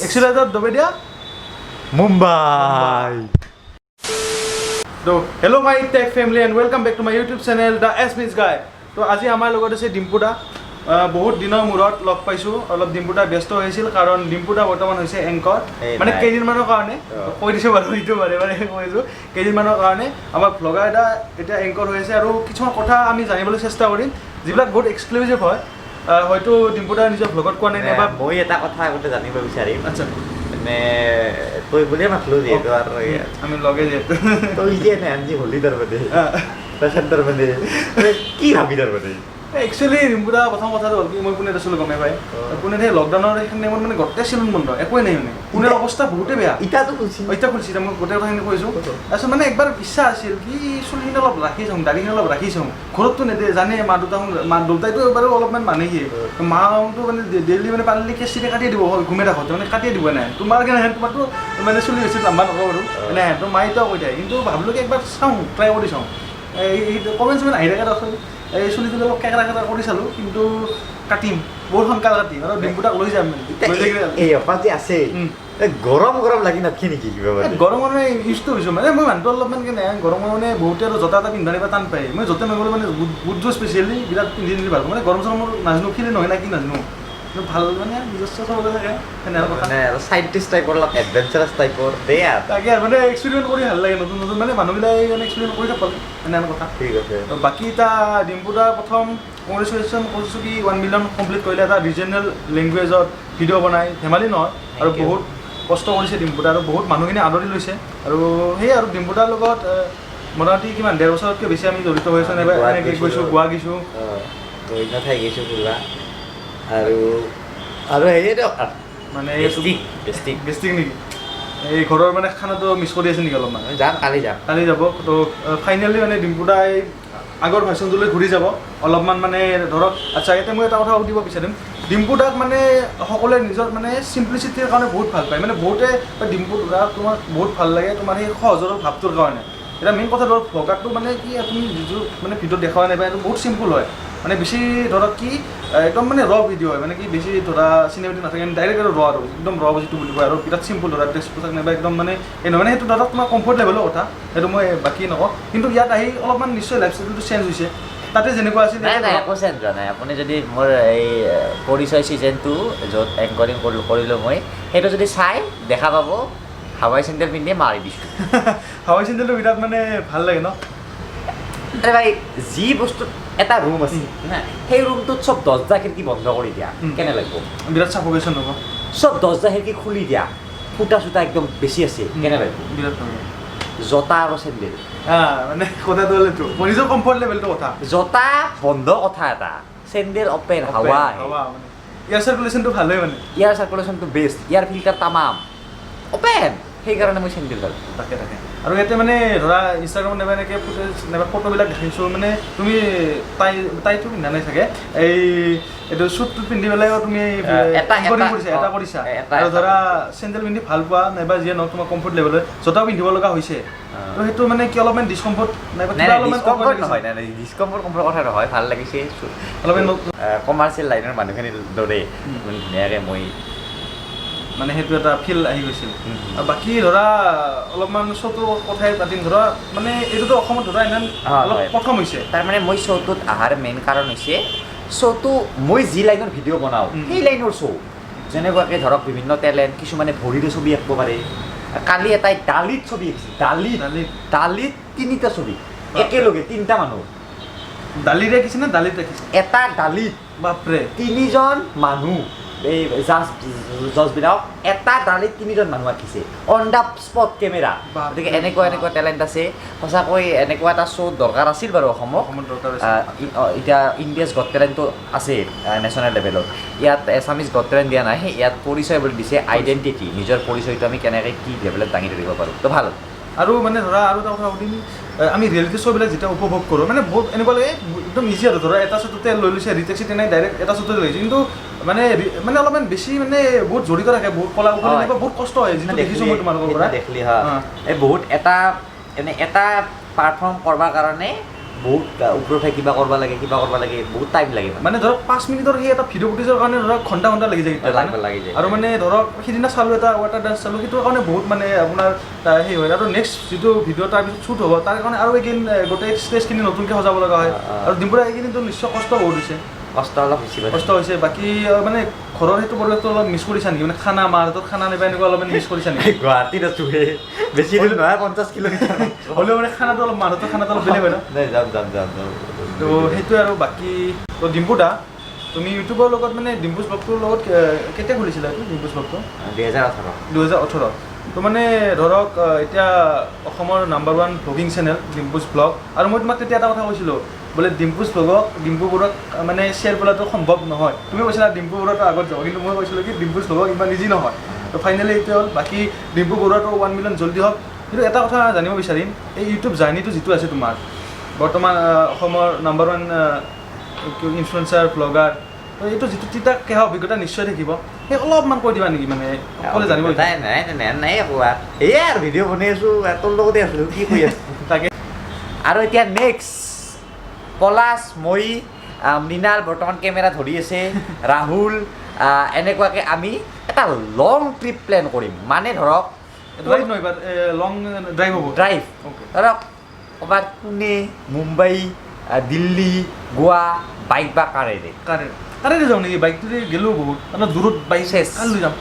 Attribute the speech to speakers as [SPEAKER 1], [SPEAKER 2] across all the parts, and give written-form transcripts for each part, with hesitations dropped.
[SPEAKER 1] Accelerator দবাই দিয়া।
[SPEAKER 2] মুম্বাই।
[SPEAKER 1] তো hello my tech family and welcome back to my YouTube channel, The S Miss Guy। তো আজি আমাৰ লগত আছে ডিম্পু দা। বহুত দিনৰ মূৰত লগ পাইছোঁ। অলপ ডিম্পু দা ব্যস্ত হৈছিল, কাৰণ ডিম্পু দা বৰ্তমান হৈছে এংকৰ।
[SPEAKER 2] এই
[SPEAKER 1] মানে
[SPEAKER 2] নাই।
[SPEAKER 1] কেইদিনমানৰ কাৰণে কৈ দিছোঁ বাৰু, এইটো বাৰে বাৰে কৈ আছোঁ, কেইদিনমানৰ কাৰণে আমাৰ ভ্লগাৰ এটা এতিয়া এংকৰ হৈ আছে। আৰু কিছুমান কথা আমি জানিবলৈ চেষ্টা কৰিম, যিবিলাক বহুত এক্সক্লুজিভ হয়। হয়তো ডিম্পু দা নিজৰ ভ্লগত কোৱা নাই নাইবা
[SPEAKER 2] মই এটা কথা আগতে জানিব বিচাৰিম।
[SPEAKER 1] আচ্ছা।
[SPEAKER 2] মানে তই বুলিয়ে মাতলো যিহেতু আৰু
[SPEAKER 1] আমি লগে যিহেতু।
[SPEAKER 2] তই যে এনে আনজি হলি তাৰমানে, পেচেণ্ট তাৰমানে, তই কি ভাবি তাৰমানে?
[SPEAKER 1] একচুৱেলি ৰিম্পুদা, প্ৰথম কথাটো হ'ল কি, মই পুনেত আছিলোঁ, গমেই পাই। পুনেত সেই লকডাউনৰ সেইখিনি টাইমত মানে গোটেই চেলুন বন্ধ, একোৱেই নাই। মানে পুনেৰ অৱস্থা বহুতেই বেয়া।
[SPEAKER 2] ইতাতো খুলছি।
[SPEAKER 1] এতিয়া খুলিছে। এতিয়া মই গোটেই কথাখিনি কৈছোঁ। তাৰপিছত মানে একবাৰ ইচ্ছা আছিল কি চুলিখিনি অলপ ৰাখি চাওঁ, দাড়িখিনি অলপ ৰাখি চাওঁ। ঘৰততো নেদে, জানে মা দেউতা। মা দেউতাইতো বাৰু অলপমান মানে সি মাটো মানে ডেইলি মানে পাৰিলে কেঁচিৰে কাটিয়ে দিব, ঘুমে থাকোঁতে মানে কাটিয়ে দিব। নাই তোমাৰ কেনে, তোমাৰতো মানে চুলি হৈছে লম্বা, নকওঁ বাৰু। এনে তো মায়ে এতিয়াও কৈ থাকে। কিন্তু ভাবিলোঁ কি একবাৰ চাওঁ, ট্ৰাই কৰি চাওঁ। এই কমেণ্ট চমেণ্ট আহি থাকে। তাৰপিছত এই চুলিটো অলপ কেকেৰা কেকেৰা কৰি চালোঁ, কিন্তু কাটিম, বহুত সোনকালে কাটিম আৰু ডিম্পুটাক লৈ যাম মানে। লৈ যাই কিনে
[SPEAKER 2] এই অফাৰ যে আছে, এই গৰম গৰম লাগি নাথকে নেকি কিবা?
[SPEAKER 1] এই
[SPEAKER 2] মানে
[SPEAKER 1] গৰমৰ মানে ইউজটো হৈছোঁ। মানে মই মানুহটো অলপমান কেনে, গৰমৰ মানে বহুতে আৰু জোতা এটা পিন্ধা নিবা টান পায়। মই য'তে নগ'লে মানে বুটযোৰ স্পেচিয়েলি বিৰাট পিন্ধি পিন্ধি ভাল পাওঁ। মানে গৰম চৰম মোৰ নাজানো ফিলে নহয় না কি নাজানো, কিন্তু ভাল মানে নিজস্ব চবতে থাকে, সেনে কথা।
[SPEAKER 2] মানে চাইণ্টিষ্ট টাইপৰ, অলপ এডভেঞ্চাৰাছ টাইপৰ দে আৰু।
[SPEAKER 1] তাকে আৰু মানে এক্সপেৰিমেণ্ট কৰি ভাল লাগে। নতুন নতুন মানে মানুহবিলাক মানে এক্সপেৰিমেণ্ট কৰি থাকক, সেনে কথা।
[SPEAKER 2] ঠিক আছে।
[SPEAKER 1] তো বাকী এটা ডিম্পু দা, প্ৰথম কংগ্ৰেচুলেশ্যন কৈছোঁ কি 1 মিলিয়ন কমপ্লিট কৰিলে এটা ৰিজনেল লেংগুৱেজত ভিডিঅ' বনাই, ধেমালি নহয়। আৰু
[SPEAKER 2] Thank you.
[SPEAKER 1] বহুত কষ্ট কৰিছে ডিম্পু দা আৰু বহুত মানুহখিনি আদৰি লৈছে। আৰু সেয়ে আৰু ডিম্পু দাৰ লগত মোটামুটি কিমান 1.5 বছৰতকৈ বেছি আমি জড়িত হৈ আছোঁ।
[SPEAKER 2] আমি
[SPEAKER 1] নাইবা
[SPEAKER 2] গোৱাত
[SPEAKER 1] এনেকৈ
[SPEAKER 2] গৈছিলোঁ।
[SPEAKER 1] গৈছোঁ, গোৱা গৈছোঁ।
[SPEAKER 2] বিভিন্ন ঠাই গৈছোঁ ফুৰবা। আৰু আৰু হেৰি দিয়ক।
[SPEAKER 1] মানে
[SPEAKER 2] গেষ্টিক, গেষ্টিক।
[SPEAKER 1] গেষ্টিক নেকি? এই ঘৰৰ মানে খানাটো মিছ কৰি আছে নেকি অলপমান?
[SPEAKER 2] যাম, কালি যাম।
[SPEAKER 1] কালি যাব। তো ফাইনেলি মানে ডিম্পু দাই আগৰ ভাৰ্চনটোলৈ ঘূৰি যাব অলপমান মানে ধৰক। আচ্ছা, ইয়াতে মই এটা কথা সুধিব বিচাৰিম। ডিম্পু দাক মানে সকলোৱে নিজৰ মানে চিম্প্লিচিটিৰ কাৰণে বহুত ভাল পায়। মানে বহুতে কয়, ডিম্পু দাক তোমাক বহুত ভাল লাগে তোমাৰ সেই সহজ সৰল ভাৱটোৰ কাৰণে। এতিয়া মেইন কথা ধৰক, ভ্লগাৰটো মানে কি, আপুনি যিটো মানে ভিডিঅ'ত দেখুওৱা নাপায়, এইটো বহুত চিম্পুল হয়। মানে বেছি ধৰক কি একদম মানে ৰ ভিডিঅ' হয়। মানে কি বেছি ধৰা চিনেমেটিক নাথাকে, ডাইৰেক্ট আৰু ৰ, আৰু একদম ৰ যিটো বুলি কয়, আৰু বিৰাট চিম্পুল ধৰা ড্ৰেছ পোছাক নাইবা একদম মানে এই নহয়। মানে সেইটো ধৰক তোমাৰ কমফৰ্ট লেভেলৰ কথা, সেইটো মই বাকী নকওঁ। কিন্তু ইয়াত আহি অলপমান নিশ্চয় লাইফ ষ্টাইলটো চেঞ্জ হৈছে, তাতে যেনেকুৱা আছিল
[SPEAKER 2] নাই।
[SPEAKER 1] ইয়াতে
[SPEAKER 2] নাই,
[SPEAKER 1] ধৰক
[SPEAKER 2] একো চেঞ্জ হোৱা নাই। আপুনি যদি মোৰ এই পৰিচয় ছিজনটো, য'ত এংকৰিং কৰিলোঁ মই, সেইটো যদি চাই দেখা পাব, হাৱাই চেণ্ডেল পিন্ধিয়ে মাৰি দিছোঁ।
[SPEAKER 1] হাৱাই চেণ্ডেলটো বিৰাট মানে ভাল লাগে ন?
[SPEAKER 2] আৰে ভাই, যি বস্তুত এটা ৰুম আছে না, সেই ৰুমটোত চব দৰ্জা খিৰিকী বন্ধ কৰি দিয়া, কেনে লাগিব?
[SPEAKER 1] বিৰাট চাফকেশ্যন হ'ব।
[SPEAKER 2] চব দৰ্জা খিৰিকী খুলি দিয়া, ফুটা চুটা একদম বেছি আছে, কেনে লাগিব?
[SPEAKER 1] বিৰাট ভাল লাগে।
[SPEAKER 2] জোতা আৰু চেণ্ডেল।
[SPEAKER 1] মানে কথাটো হ'ল এইটো মই নিজৰ কমফৰ্ট লেভেলটো কথা।
[SPEAKER 2] জোতা বন্ধ কথা এটা, চেণ্ডেল অপেন, হাৱা আহে।
[SPEAKER 1] হাৱা মানে এয়াৰ চাৰ্কুলেশ্যনটো ভাল হয় মানে।
[SPEAKER 2] ইয়াৰ চাৰ্কুলেশ্যনটো বেষ্ট, ইয়াৰ ফিল্টাৰ তামাম অপেন, সেইকাৰণে মই চেণ্ডেল ভাল পাওঁ।
[SPEAKER 1] তাকে, আৰু ইয়াতে মানে ধৰা ইনষ্টাগ্ৰামত নাইবা এনেকৈ ফুটেজ নাইবা ফটোবিলাক দেখিছোঁ, মানে তুমি টাইটো পিন্ধা নাই চাগে, এই এইটো চুটটো পিন্ধি পেলাইও তুমি anchoring কৰিছা, এটা কৰিছা। আৰু ধৰা চেণ্ডেল পিন্ধি ভাল পোৱা নাইবা যিয়ে নহওক, তোমাৰ কমফৰ্ট লেভেলত জোতাও পিন্ধিব লগা হৈছে। তো সেইটো মানে কি অলপমান ডিছকমফৰ্ট নাইবা
[SPEAKER 2] নাই।
[SPEAKER 1] কিবা
[SPEAKER 2] নাই,
[SPEAKER 1] অলপমান
[SPEAKER 2] ডিছকমফৰ্ট
[SPEAKER 1] awkward
[SPEAKER 2] নহয়। নাই নাই, ডিছকমফৰ্ট কমফৰ্ট কথা নহয়, ভাল লাগিছে।
[SPEAKER 1] অলপমান
[SPEAKER 2] কমাৰ্চিয়েল লাইনৰ মানুহখিনিৰ দৰে মানে ধুনীয়াকৈ মই
[SPEAKER 1] মানে সেইটো এটা ফিল আহি গৈছিল। আৰু বাকী ধৰা অলপমান শ্ব'টোৰ কথাই পাতিম। ধৰা মানে এইটোতো অসমত ধৰা ইমান অলপ প্ৰথম হৈছে।
[SPEAKER 2] তাৰমানে মই শ্ব'টোত অহাৰ মেইন কাৰণ হৈছে, শ্ব'টো মই যি লাইনৰ ভিডিঅ' বনাওঁ, সেই লাইনৰ শ্ব'। যেনেকুৱাকৈ ধৰক বিভিন্ন টেলেণ্ট, কিছুমানে ভৰিৰে ছবি আঁকিব পাৰে। কালি এটাই দালিত ছবি আঁকিছিল, দালিত।
[SPEAKER 1] দালিত?
[SPEAKER 2] দালিত তিনিটা ছবি একেলগে, তিনিটা মানুহ।
[SPEAKER 1] দালিৰে আঁকিছে নে দালিত ৰাখিছে?
[SPEAKER 2] এটা দালিত।
[SPEAKER 1] বাপৰে!
[SPEAKER 2] তিনিজন মানুহ, এই জাজবিলাক, এটা দালিত তিনিজন মানুহ আঁকিছে অন the spot camera. গতিকে এনেকুৱা এনেকুৱা টেলেণ্ট আছে। সঁচাকৈ এনেকুৱা এটা শ্ব' দৰকাৰ আছিল বাৰু অসমক।
[SPEAKER 1] অসমত দৰকাৰ আছে।
[SPEAKER 2] এতিয়া ইণ্ডিয়াছ গট টেলেণ্টটো আছে নেশ্যনেল লেভেলত, ইয়াত এছামিজ গট টেলেণ্ট দিয়া নাই। ইয়াত পৰিচয় বুলি দিছে, আইডেণ্টিটি, নিজৰ পৰিচয়টো আমি কেনেকৈ কি লেভেলত দাঙি ধৰিব পাৰোঁ। তো ভাল।
[SPEAKER 1] আৰু মানে ধৰা আৰু এটা কথা সুধিম, আমি ৰিয়েলিটি শ্ব'বিলাক যেতিয়া উপভোগ কৰোঁ, মানে বহুত এনেকুৱা লাগে একদম ইজি আৰু ধৰা এটা শ্ব'টোতে লৈ লৈছে, ৰিটেক চিটেক নাই, ডাইৰেক্ট এটা শ্ব'তে লৈ লৈছে। কিন্তু মানে মানে অলপমান বেছি মানে বহুত জড়িত থাকে, বহুত কলা কুশলী এনেকুৱা বহুত কষ্ট হয়, যিটো দেখিছোঁ মই তোমালোকৰ পৰা।
[SPEAKER 2] দেখলি হা, এই বহুত এটা এনে এটা পাৰফৰ্ম কৰিবৰ কাৰণে বহুত ওপৰত থাকি কিবা কৰিব লাগে, কিবা কৰিব লাগে, বহুত টাইম লাগে।
[SPEAKER 1] মানে ধৰক 5 মিনিটৰ সেই এটা ভিডিঅ' ফুটেজৰ কাৰণে ধৰক ঘণ্টা ঘণ্টা লাগি যায়।
[SPEAKER 2] লাগি যায়।
[SPEAKER 1] আৰু মানে ধৰক সিদিনা চালোঁ এটা ৱাটাৰ ডান্স চালোঁ, সেইটোৰ কাৰণে বহুত মানে আপোনাৰ সেই হয়। আৰু নেক্সট যিটো ভিডিঅ' তাৰপিছত শ্বুট হ'ব, তাৰ কাৰণে আৰু এগেইন গোটেই ষ্টেজখিনি নতুনকৈ সজাব লগা হয়। আৰু ডিম্পুদা এইকেইদিনতো নিশ্চয় কষ্ট বহুত হৈছে।
[SPEAKER 2] কষ্ট অলপ হৈছে।
[SPEAKER 1] কষ্ট হৈছে। বাকী মানে ঘৰৰ সেইটো পৰিৱেশটো অলপ মিছ কৰিছা নেকি? মানে খানা, মাহঁতৰ খানা নাপায় এনেকুৱা অলপমান মিছ কৰিছা নেকি?
[SPEAKER 2] গুৱাহাটীত আছোঁ হে, বেছি দূৰ নহয়, 50 কিলোমিটাৰ।
[SPEAKER 1] হ'লেও মানে খানাটো অলপ, মাহঁতৰ খানাটো অলপ বেলেগ হয় ন?
[SPEAKER 2] নাই, যাম যাম যাম।
[SPEAKER 1] তো সেইটোৱে আৰু। বাকী তো ডিম্পু দা, তুমি ইউটিউবৰ লগত মানে ডিম্পুজ ব্লগটোৰ লগত কেতিয়া খুলিছিলা এইটো ডিম্পুজ ব্লগটো?
[SPEAKER 2] 2018।
[SPEAKER 1] 2018। তো মানে ধৰক এতিয়া অসমৰ number 1 vlogging channel Dimpu's blog. আৰু মই তোমাক তেতিয়া এটা কথা কৈছিলোঁ, বোলে ডিম্পুজ ব্লগক ডিম্পু বৰুৱাক মানে শ্বেয়াৰ কৰাটো সম্ভৱ নহয়। তুমি কৈছিলা ডিম্পু বৰুৱাটো আগত যাব, কিন্তু মই কৈছিলোঁ কি ডিম্পুজ ব্লগক ইমান ইজি নহয়। তো ফাইনেলি এইটোৱে হ'ল। বাকী ডিম্পু বৰুৱাটো 1 মিলিয়ন জল্দি হওক। কিন্তু এটা কথা জানিব বিচাৰিম, এই ইউটিউব জাৰ্ণিটো যিটো আছে তোমাৰ বৰ্তমান অসমৰ নাম্বাৰ 1 ইনফ্লুৱেঞ্চাৰ ব্লগাৰ, তো এইটো যিটো তিতা কেহা অভিজ্ঞতা নিশ্চয় থাকিব, সেই অলপমান কৈ দিবা নেকি? মানে সকলোৱে জানিব।
[SPEAKER 2] নাই নাই নাই নাই, একো এয়া আৰু ভিডিঅ' বনাই আছোঁ, তোৰ লগতে আছিলোঁ, কি কৈ আছোঁ
[SPEAKER 1] তাকে।
[SPEAKER 2] আৰু এতিয়া নেক্সট পলাশ, মই, মৃণাল বৰ্তমান কেমেৰা ধৰি আছে, ৰাহুল, এনেকুৱাকৈ আমি এটা লং ট্ৰিপ প্লেন কৰিম। মানে ধৰক
[SPEAKER 1] ড্ৰাইভ নহয়, লং ড্ৰাইভ হ'ব।
[SPEAKER 2] ড্ৰাইভ ধৰক ক'ৰবাত পুনে, মুম্বাই, দিল্লী, গোৱা, বাইক বা কাৰেৰে।
[SPEAKER 1] কাৰেৰে যাওঁ নেকি? বাইকটোৰে গ'লেও বহুত মানে দূৰত বাইক কাৰ লৈ যাম?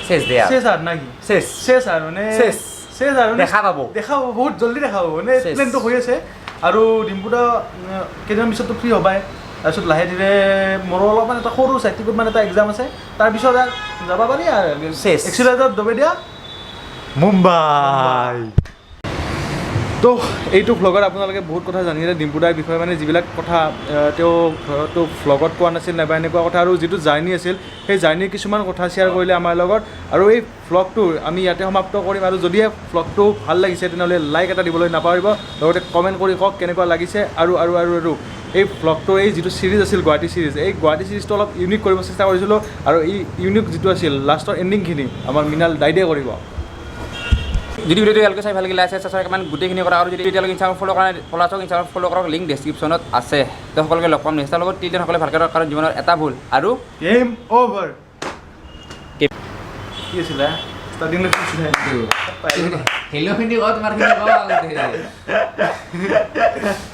[SPEAKER 2] চেচ দিয়া।
[SPEAKER 1] চেচ আৰু নাকি?
[SPEAKER 2] চেচ।
[SPEAKER 1] চেচ আৰু মানে
[SPEAKER 2] চেচ।
[SPEAKER 1] চেচ আৰু
[SPEAKER 2] দেখা পাব।
[SPEAKER 1] দেখা পাব, বহুত জল্দি দেখা পাব। মানে প্লেনটো হৈ আছে। আৰু ডিম্পুদা কেইদিনমান পিছততো ফ্ৰী হ'বাই, তাৰপিছত লাহে ধীৰে মোৰো অলপমান এটা সৰু চাৰ্টিফিকেট মানে এটা এক্সাম আছে, তাৰপিছত আৰু যাব পাৰি আৰু এক্সিলেটাৰ দবাই দিয়া
[SPEAKER 2] মুম্বাই।
[SPEAKER 1] তো এইটো ভ্লগত আপোনালোকে বহুত কথা জানিলে ডিম্পুদাৰ বিষয়ে, মানে যিবিলাক কথা তেওঁ ঘৰতো ভ্লগত কোৱা নাছিল নাইবা এনেকুৱা কথা, আৰু যিটো জাৰ্ণি আছিল সেই জাৰ্ণিৰ কিছুমান কথা শ্বেয়াৰ কৰিলে আমাৰ লগত। আৰু এই ভ্লগটো আমি ইয়াতে সমাপ্ত কৰিম। আৰু যদিহে ভ্লগটো ভাল লাগিছে তেনেহ'লে লাইক এটা দিবলৈ নাপাহৰিব, লগতে কমেণ্ট কৰি কওক কেনেকুৱা লাগিছে। আৰু আৰু আৰু আৰু এই ভ্লগটোৰ এই যিটো ছিৰিজ আছিল গুৱাহাটী ছিৰিজ, এই গুৱাহাটী ছিৰিজটো অলপ ইউনিক কৰিব চেষ্টা কৰিছিলোঁ। আৰু এই ইউনিক যিটো আছিল লাষ্টৰ এণ্ডিংখিনি আমাৰ মৃণাল দাইদে কৰিব।
[SPEAKER 3] যদি ভিডিঅ'টো এতিয়ালৈকে চাই ভাল লাগিলে আছে ছাবস্ক্ৰাইব গোটেইখিনি কৰা, আৰু যদি এতিয়ালৈকে ইনষ্টাগ্ৰাম ফ'ল' কৰা নাই, পলাশক ইনষ্টাগ্ৰাম ফ'ল' কৰক, লিংক ডেছক্ৰিপশ্যনত আছে। তো সকলোকে লগ পাম নেক্সট লগত। তিনিদিন সকলোৱে ভালকৈ থাকক, কাৰণ জীৱনৰ এটা ভুল আৰু
[SPEAKER 1] গেম অভাৰ। কি আছিলে ষ্টাৰ্টিং?
[SPEAKER 4] হেল্ল' খিনি কওঁ, তোমাৰখিনি কওঁ আগতে।